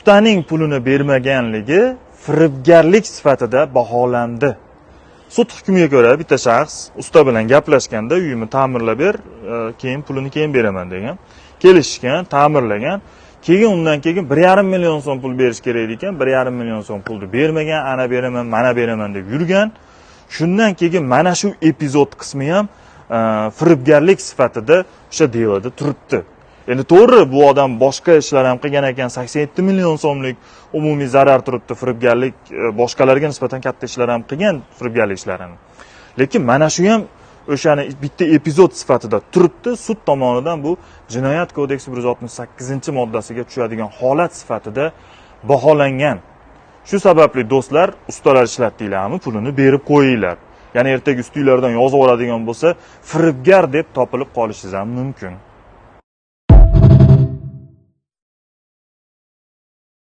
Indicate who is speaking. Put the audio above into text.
Speaker 1: Ustaning pulini bermaganligi firibgarlik sifatida baholandi. Sud hukmiga ko'ra, bitta shaxs usta bilan gaplashganda, "Uyimni ta'mirlab ber, keyin pulini keyin beraman", degan. Kelishgan, ta'mirlagan. Keyin undan keyin 1,5 million so'm pul berish kerak ekan, 1,5 million so'm pulni bermagan, ana beraman, mana beraman deb yurgan. Shundan keyin mana shu epizod qismi ham firibgarlik sifatida o'sha дело da turibdi. Endi to'g'ri, bu odam boshqa ishlar ham qilgan ekan, 87 million so'mlik umumiy zarar turibdi, firibgarlik, boshqalarga nisbatan katta ishlar ham qilgan, firibgarlik ishlarini. Lekin mana shu ham o'shani bitta epizod sifatida turibdi. Sud tomonidan bu Jinoyat kodeksi 168-moddasiga tushadigan holat sifatida baholangan. Shu sababli, do'stlar, ustalar ishlatdinglarmi, pulini berib qo'yinglar. Ya'ni ertaga ustinglardan yozib oladigan bo'lsa, firibgar deb topilib qolishingiz ham mumkin.